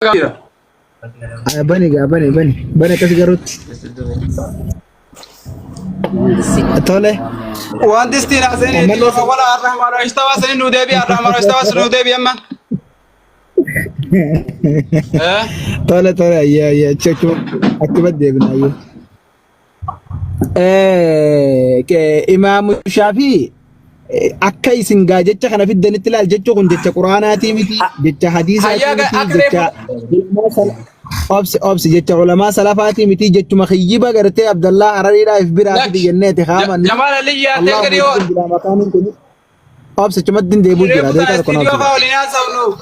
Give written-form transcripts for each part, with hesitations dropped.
Jira. Bani gaa bani bani bani akkas garuutti. Tole. Wanti istiin haasa'in Ammallee wala arrahmaan istawaa sanii nuu deebi'a arrahmaan istawaa sanii nuu deebi'a amma. Eh? Tole tole ayyee ayyee achi achuma deebina ayyee. Imaamu Shaafii akka isin gaa jecha kana fiddanitti ilaal jecha kun jecha quraanaatii miti jecha hadiisaatii Hayyaa miti akka jecha reefu ulamaa obsi obsi jecha ulamaa salafaatii miti jechuma kiyyiba gartee Abdallaa Arariidhaa if biraa fidi lakki jenneeti haamannu Jamaal Aliyyaa Allahu teekka dhiyoo mawjuudun bilaa makaaniin kun obsi achumatti hin deebi'u jira reefu ta'a deeqaa tokko na istiidiyoo obsi fa'aa waliin haasa'u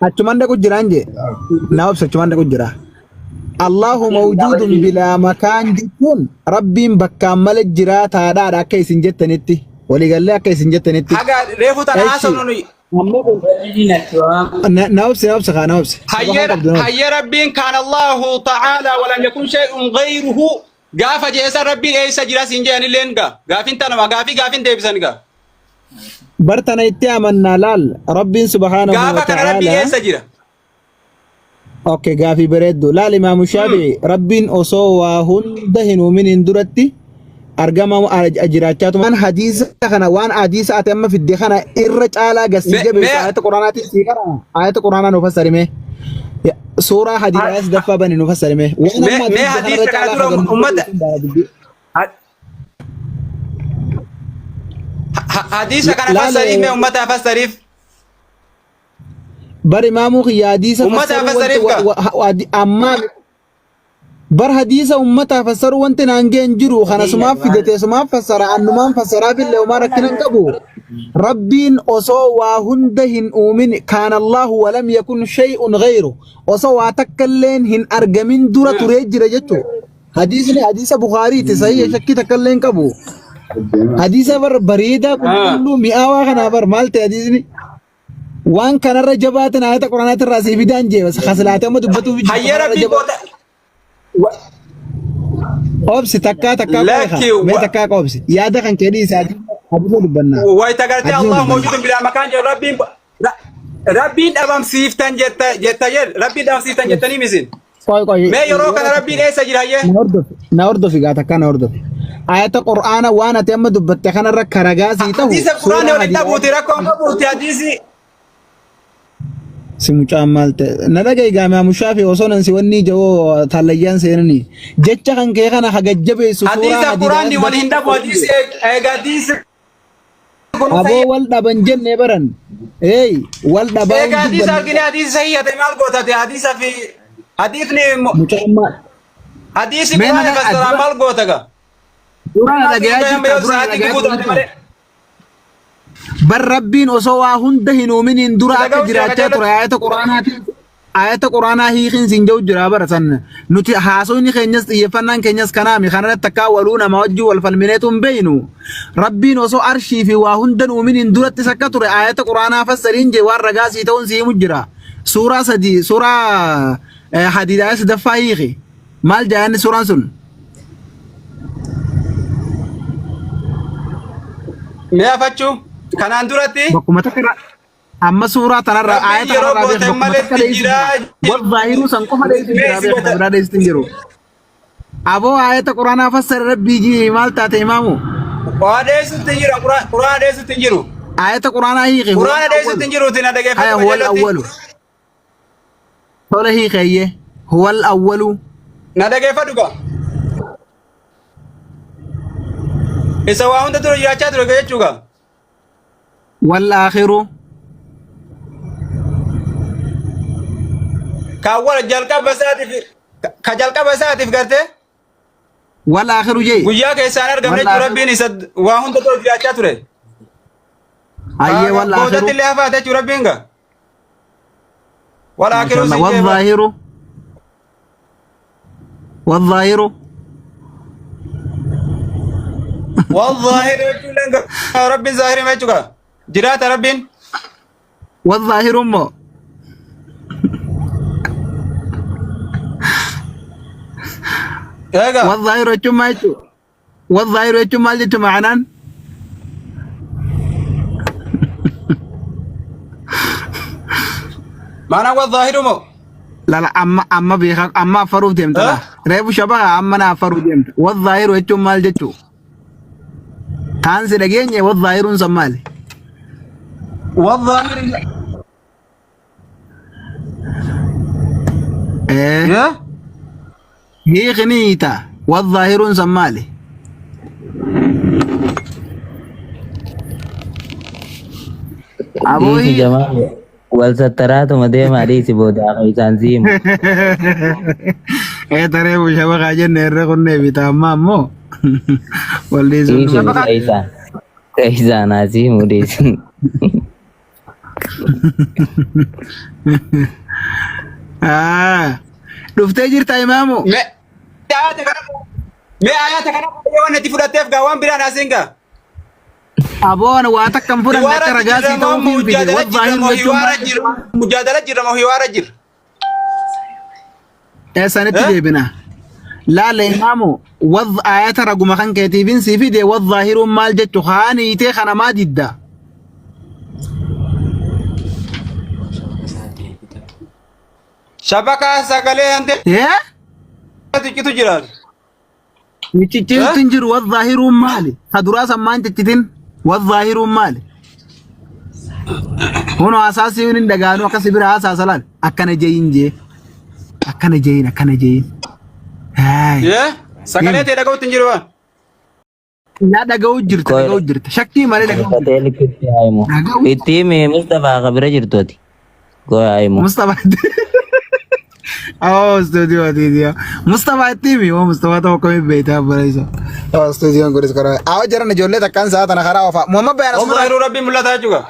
Achuman dhaqu jiraan jee. Na obsa achuman dhaqu jira. Allahu mawjuudun bilaa makaan jechuun Rabbiin bakkaan malee jiraataadhaadha akka isin jettanitti. Waliigallee akka isin jettanitti. Haga reefu tana Eshi. haasa'u nuyi. Amma kun na obsi na obsa kaa na obsi. Sababa qabdu na obsi. Hayyee Rabbiin kaan Allahu ta'ala walam yakun shay'un ghayruhu gaafa jeesa Rabbiin eessa jira siin jedhan illeen gaa gaafin tanuma gaafii gaafin deebisan gaa. Bar tana itti amannaa laal Rabbiin subhaanahu wa Gaafa kana Rabbiin ta'ala. eessa jira? Okay, gaafii bareeddu. Laal Imaamu Shaafi'i Rabbiin osoo waa hunda hin uuminiin duratti argama jiraachaa tuma. Waan hadiisa kana waan hadiisa ati amma fidde kana irra caalaa gassii jabeessu ayata Quraanaatiin sii qara. Ayata Quraanaa nu fassari mee. Suuraa hadiisa ayata sadaffaa bani nu fassari mee. Waan amma ati Mee fidde kana hadiisa irra kana caalaa dura hagan nu ummata jabeessu hin dubbii. Hadiisa kana Laal fassariif mee ummata fassariif. Bar imaamuu kiyya hadiisa Ummata fassaruu wanti fassariif gaa. ammaa bar hadiisa ummataa fassaruu wanti naan ga'e hin jiru kana sumaaf fidate sumaaf fassara annumaan fassaraaf illee homaa rakkina hin qabu. Rabbiin osoo waa hunda hin uumin kaana Allahu walam yakun shay'un ghayru osoo waa takka illeen hin argamin dura turee jira jechuudha. Hadiisni hadiisa Bukaariiti sahiha shakkii takka illee hin qabu. Hadiisa bar bareedaa qulqulluu mi'aawaa kanaa bar maal ta'e hadiisni? Waan kanarra jabaatin ayata quraanaati irraa sii fidaan jee kasilaatee amma dubbatuuf jirtu Hayyee kanarra Rabbiin jabaa. goota. Obsi takkaa takkaa qofa Lakki mee takkaa obsi yaada kan kee dhiisi hadiisa dubbannaa. Wayita gartee Hadiisa Allah dubbannaa. mawjuudun bilaa makaan jedhu Rabbiin Rabbiin dhabamsiiftan jetta jetta jedhu Rabbiin dhabamsiiftan jettanii misin. Qoy qoy Mee yeroo kana Rabbiin eessa jira hayyee? Na hordofi na hordofi gaa takkaa na hordofi. Ayata qur'aana waan ati amma dubbatte kanarra karagaa sii ta'u Hadiisa Qur'aanni suuraa waliin hadiisa dhabuuti rakkoon qabuuti hadiisi. Si mucaan maal ta'e na dhaga'i gaa Imaamu Shaafi osoo nan si wanni jawoo taallayyaan seenanii jecha kan kee kana haga jabeessu suuraa Hadiisa hadiisa Qur'aanni wal hin dhabu hadiisi eega hadiisi kun Aboo sahih. wal dhaban jenne baran eey wal dhabaa Eega hin hadiisa dubbanne argine hadiisi sahih ta'e maal gootate hadiisa fi hadiisni mucaan maal hadiisi mee Qur'aana na fassaraa dura maal goota gaa? dura na Maal dhagayaa goota jirta yoo dura na sa'aatii dhagayaa gubuu taate jirta malee. Bar Rabbiin osoo waa hunda hin uuminiin dura akka Dhaga'u jira jiraachaa ture qajeelatti. ayata Quraanaatiin ayata Quraanaa hiikiin siin jedhu jira bara san nuti haasofni keenyas xiyyeeffannaan keenyas kanaami kanarratti takkaa waluu nama wajjin wal falmineetu hin beeynu Rabbiin osoo arshii fi waa hunda hin uuminiin durattis akka ture ayata Quraanaa fassariin jee waan ragaa sii ta'uun sii himu jira suuraa sadii suuraa hadiid ayata sadaffaa hiiki maal jaayanni suuraan sun Mee afachuu kanaan duratti bakkuma takka irraa amma suuraa tanarraa Rabbiin aayata yeroo kanarraa beek goote bakkuma takka maletti dheessu jira jira wal zaahiruu san qofa dheessu mee jira si beek kana goota biraa dheessu hin jiru aboo aayata quraanaa fassara rabbii jii maal taate imaamu waa dheessutti hin jira quraana dheessutti hin jiru aayata quraanaa hiike huwal quraana dheessutti awwalu hin jiruuti na haya dhageeffadhu huwal qajeelotti awwalu tola hiike eyyee huwal awwalu na dhageeffadhu gaa isa waa hunda dura jiraachaa ture jechuu gaa wal aakhiru ka awwala jalqaba isaatiif ka jalqaba isaatiif gartee wal aakhiru jee guyyaa keessaan argamne wal jechuu aakhiru rabbiin isa waa hunda dura jiraachaa ture hayyee wal boodatti aakhiru illee hafaa jechuu rabbiin gaa wal aakhiru maashaallah siin wal jee bara zaahiru wal zaahiru والظاهر jechuun rabbiin zaahiri jechuudha jiraata rabbiin wal zaahiru immoo eega wal zaahiru jechuun maal jechuudha والظاهر jechuun maal jechuun ma'anaan? Maanaan والظاهر moo? Lala amma amma beekaa amma affaruuf deemta laa. Reefu shabaha amma na affaruu deemta. Wazzaahiru jechuun maal jechuu? Taan si dhageenye wazzaahiruun san maali? Wazzaahiru. Ee. Yee? Hiikni hiita. Wazzaahiruun san maali? Aboo Dhiisi hiik. jamaa wal sattaraatuma deemaa dhiisi booda akka isaan si himu. Ee taree shabakaa jenne irra kunnee bita amma ammoo wal dhiisuun Dhiisi numa. keessaan keessaan haa si himu dhiisi. Ah, Dhuftee jirta imaamu. Mee ayata kana mee ayata kana yoo natti fudhatteef gaa waan biraan asiin gaa. Aboon waa takka hin fudhanne akka Hiwaara ragaa jirra sii moo ta'uuf hin fide. mujaadala jirra Wazzaahir moo jechuun hiwaara maal? jirra mujaadala jirra moo hiwaara jirra. Eessanitti Eh? deebina. Laala imaamu waz ayata raguma kan keetiifin sii fide wazzaahiruun maal jechu haan hiitee kana maa didda. Shabakaa sagalee hantee Ee? xiqqitu jira. Ciccituutu Eh? hin jiru wazzaahiruun maali? Ka duraa sammaan ciccitin wazzaahiruun maali? Hunoo hasaasii hin dhagaanu akkasi bira hasaasa laal akkana jeeyin jee akkana jeeyin akkana jeeyin. Haay. Yee? Sagalee Himi. ta'e dhaga'utti hin jiru waan. Yaa dhaga'uu jirta Qoy dhaga'uu jirta shakkii malee dhaga'uu jirta. Hoteelli itti haa himu. Dhaga'uu Itti himi Mustafaa ka bira jirtu ati. Qoy haa himu. Mustafa Oh, studio ati Mustafa itti himi oh Mustafa ta'uu akkamiin beektaa barreessa. Oh, studio kunis karaa. Awa jiran ijoollee takkaan sa'a tana karaa oofaa. Muhammad Bayaan asumarraa Wallahi rabbiin mul'ataa jechuudha.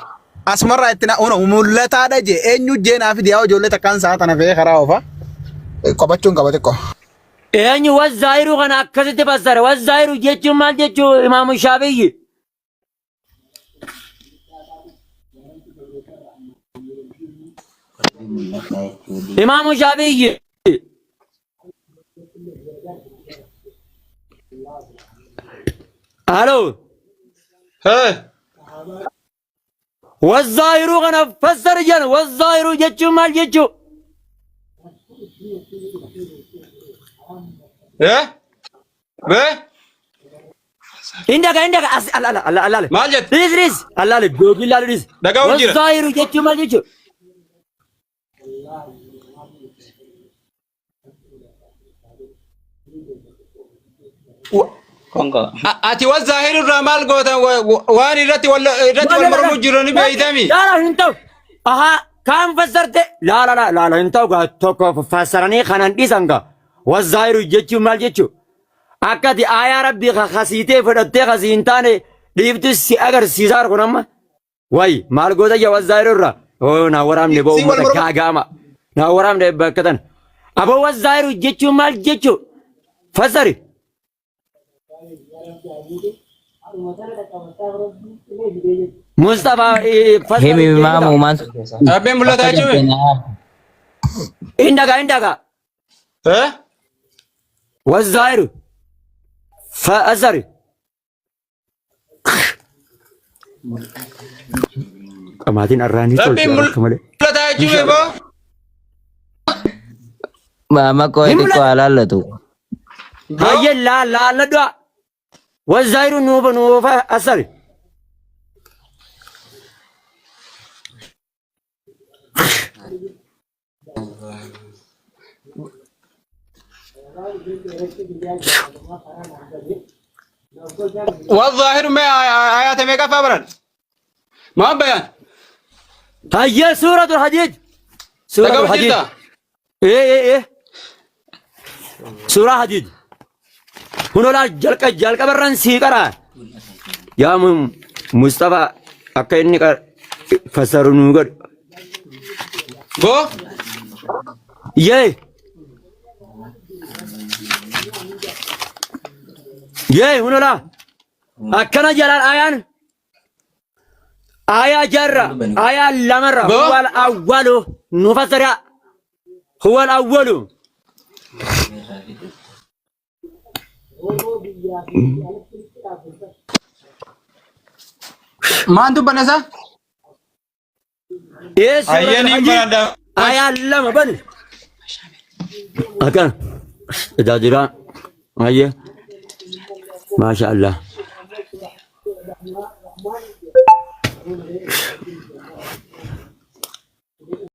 asumarraa itti na una mul'ataadha jee eenyu jee naa fidi yaa ijoollee takkaan sa'a tana fe'ee karaa oofaa. Qobachuun qaba xiqqoo. Eenyu wazzaahiru kana akkasitti fassare? Wazzaahiru jechuun maal jechuu Imaamu Shaafiyyi? Imaamu Shaafiyyi. Halo. Hee. Wazzaahiru kana fassare jedhan. Wazzaahiru jechuun maal jechuu? Hee. Bee. Indaga indaga as ala ala ala ala. Maal jette? Dhiis dhiis. Allaale googi laalu dhiis. Dhaga'uun jira. Wazzaahiru jechuun maal jechuu? Ati wazzaahiru irraa maal goota waan irratti wal irratti wal mormuu jiru ni beeytami. Laala hin ta'u. Ahaa kaan fassarte laala laala laala hin ta'u gaa tokko fassaranii kanan dhiisan gaa. Wazzaahiru jechuun maal jechuu? Akka ati aayaa rabbii kasiitee fudhattee kasii hin taane dhiiftu si agarsiisaa kun amma. Way maal goota yaa wazzaahiru irraa? Oo naa waraabne boo Si wal uummata morma. gaagaama. Naa waraabne bakka tana. Aboo wazzaahiru jechuun maal jechuu? Fassari. Mustafa fassari Himi jechuudha. imaamu maan Rabbiin mul'ataa akka jechuun. jettee na haa. Indaga indaga. Eh? Wazzaahiru. Fassari. Qamaatiin arraa ni tolti Rabbiin akka malee. mul'ataa jechuun boo. Maama qoy Hin xiqqoo mul'atu. haa laallatu. Boo. Hayyee laa laalladhaa. Wazzaahiru nuufa nuufa asari. والظاهر ما آيات ما كفى برد ما بيان Hayyee suuratul hadiid. Suuratul تقول hadiid. جدا Ee ee ee. Suuraa hadiid. Kunoo laa jalqa jalqabarran sii qaraa. Yaa Mustafa akka inni fassaru nuu godhu. Boo. Yee. Yee kunoo laa. Akkana jalaan ayaan ayaa jarra ayaa lamarra Boo. huwal awwalu nu fassara huwal awwalu. Maan dubbanna isaa? Ee suuratul Ayyaniin hajji baradha. ayaa lama bani. Akkana. Tajaajilaa. Ayyee. Maasha Allah.